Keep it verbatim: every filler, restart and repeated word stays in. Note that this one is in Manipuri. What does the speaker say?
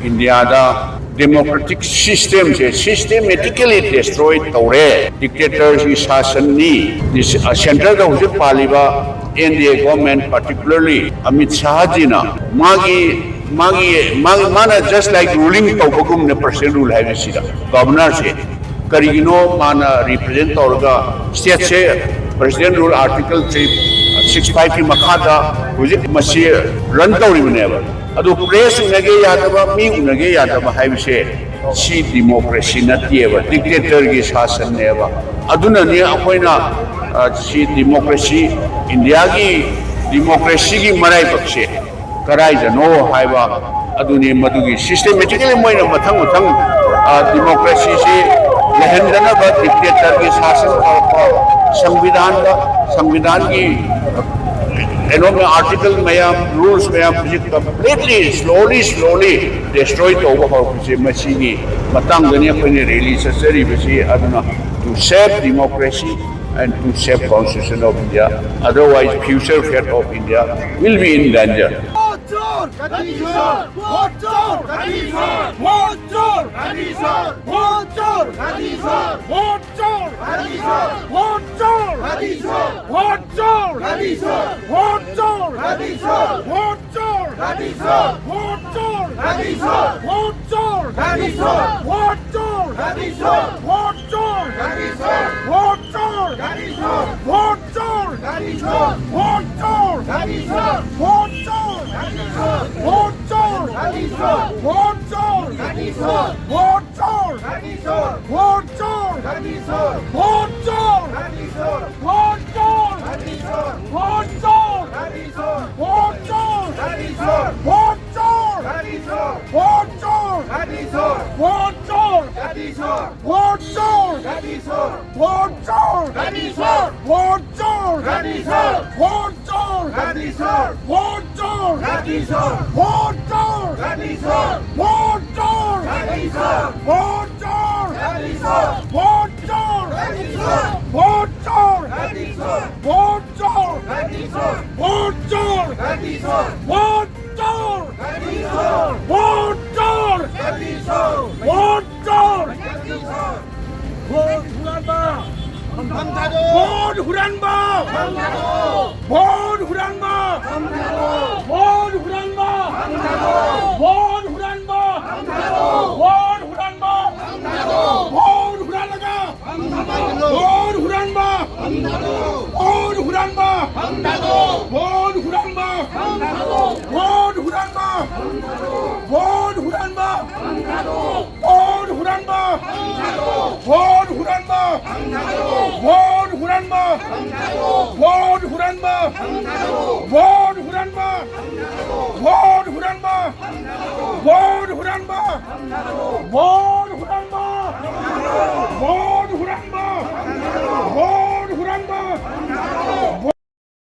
ꯏꯟꯗꯤꯌꯥꯗ ꯗꯦꯃꯣꯀ꯭ꯔꯦꯇꯤꯛ ꯁꯤꯁꯇꯦꯝꯁꯦ ꯁꯤꯁꯇꯦꯃꯦꯇꯤꯀꯦꯂꯤ ꯗꯦꯁꯇ꯭ꯔꯣꯏ ꯇꯧꯔꯦ꯫ ꯗꯤꯛꯇꯦꯇꯔꯒꯤ ꯁꯥꯁꯟꯅꯤ꯫ ꯁꯦꯟꯇꯔꯗ ꯍꯧꯖꯤꯛ ꯄꯥꯜꯂꯤꯕ ꯑꯦꯟ ꯗꯤ ꯑꯦ ꯒꯣꯔꯃꯦꯟ, ꯄꯥꯔꯇꯤꯀꯨꯂꯔꯂꯤ ꯑꯃꯤꯠ ꯁꯥꯍꯖꯤꯅ ꯃꯥꯒꯤ ꯃꯥꯒꯤ ꯃꯥꯒꯤ ꯃꯥꯅ ꯖꯁ ꯂꯥꯏꯛ ꯔꯨꯂꯤꯡ ꯇꯧꯕꯒꯨꯝꯅ ꯄ꯭ꯔꯁꯤꯗꯦꯟ ꯔꯨꯜ ꯍꯥꯏꯕꯁꯤꯗ ꯒꯚꯔꯅꯔꯁꯦ ꯀꯔꯤꯒꯤꯅꯣ ꯃꯥꯅ ꯔꯤꯄ꯭ꯔꯖꯦꯟ ꯇꯧꯔꯒ ꯁ꯭ꯇꯦꯠꯁꯦ president rule article three six ꯐꯥꯏꯚꯀꯤ ꯃꯈꯥꯗ ꯍꯧꯖꯤꯛ ꯃꯁꯤ ꯔꯟ ꯇꯧꯔꯤꯕꯅꯦꯕ꯫ ꯑꯗꯨ ꯄ꯭ꯔꯦꯁ ꯎꯅꯒꯦ ꯌꯥꯗꯕ, ꯃꯤ ꯎꯅꯒꯦ ꯌꯥꯗꯕ ꯍꯥꯏꯕꯁꯦ ꯁꯤ ꯗꯤꯃꯣꯀ꯭ꯔꯦꯁꯤ ꯅꯠꯇꯦꯕ, ꯗꯤꯛꯇꯦꯇꯔꯒꯤ ꯁꯥꯁꯟꯅꯦꯕ꯫ ꯑꯗꯨꯅꯅꯤ ꯑꯩꯈꯣꯏꯅ, ꯑ, ꯁꯤ ꯗꯤꯃꯣꯀ꯭ꯔꯦꯁꯤ, ꯏꯟꯗꯤꯌꯥꯒꯤ ꯗꯤꯃꯣꯀ꯭ꯔꯦꯁꯤꯒꯤ ꯃꯔꯥꯏꯕꯛꯁꯦ ꯀꯗꯥꯏꯗꯅꯣ ꯍꯥꯏꯕ ꯑꯗꯨꯅꯤ꯫ ꯃꯗꯨꯒꯤ ꯁꯤꯁꯇꯦꯃꯦꯇꯤꯀꯦꯂꯤ ꯃꯣꯏꯅ ꯃꯊꯪ ꯃꯊꯪ, ꯑ, ꯗꯤꯃꯣꯀ꯭ꯔꯦꯁꯤꯁꯤ ꯂꯩꯍꯟꯗꯅꯕ ꯗꯤꯛꯇꯦꯇꯔꯒꯤ ꯁꯥꯁꯟ ꯇꯧꯔꯛꯄ, ꯁꯪꯕꯤꯙꯥꯟꯗ, ꯁꯪꯕꯤꯙꯥꯟꯒꯤ ꯀꯩꯅꯣ ꯃꯌꯥꯝ, ꯑꯥꯔꯇꯤꯀꯜ ꯃꯌꯥꯝ, ꯔꯨꯜꯁ ꯃꯌꯥꯝ ꯍꯧꯖꯤꯛ ꯀꯝꯄ꯭ꯂꯤꯠꯂꯤ ꯁ꯭ꯂꯣꯂꯤ ꯁ꯭ꯂꯣꯂꯤ ꯗꯦꯁꯇ꯭ꯔꯣꯏ ꯇꯧꯕ ꯍꯧꯔꯛꯄꯁꯦ ꯃꯁꯤꯒꯤ ꯃꯇꯥꯡꯗꯅꯤ ꯑꯩꯈꯣꯏꯅ ꯔꯦꯂꯤ ꯆꯠꯆꯔꯤꯕꯁꯤ꯫ ꯑꯗꯨꯅ to save democracy and to save constitution of India, otherwise future fate of India will be in danger. Vote ꯍꯨꯔꯥꯟꯕ! ꯚꯣꯠ ꯍꯨꯔꯥꯟꯕ! ꯚꯣꯠ ꯍꯨꯔꯥꯟꯕ! ꯚꯣꯠ ꯍꯨꯔꯥꯟꯕ! ꯚꯣꯠ ꯍꯨꯔꯥꯟꯕ! ꯚꯣꯠ ꯍꯨꯔꯥꯜꯂꯒ! ꯚꯣꯠ ꯍꯨꯔꯥꯟꯕ! ꯚꯣꯠ ꯍꯨꯔꯥꯟꯕ! ꯚꯣꯠ ꯍꯨꯔꯥꯟꯕ! ꯚꯣꯠ ꯍꯨꯔꯥꯟꯕ! ꯚꯣꯠ ꯍꯨꯔꯥꯟꯕ! ꯚꯣꯠ ꯍꯨꯔꯥꯟꯕ! ꯚꯣꯠ ꯍꯨꯔꯥꯟꯕ! ꯚꯣꯠ ꯍꯨꯔꯥꯟꯕ! ꯚꯣꯠ ꯍꯨꯔꯥꯟꯕ! ꯚꯣꯠ ꯍꯨꯔꯥꯟꯕ! ꯚꯣꯠ ꯍꯨꯔꯥꯟꯕ! ꯚꯣꯠ ꯍꯨꯔꯥꯟꯕ! ꯚꯣꯠ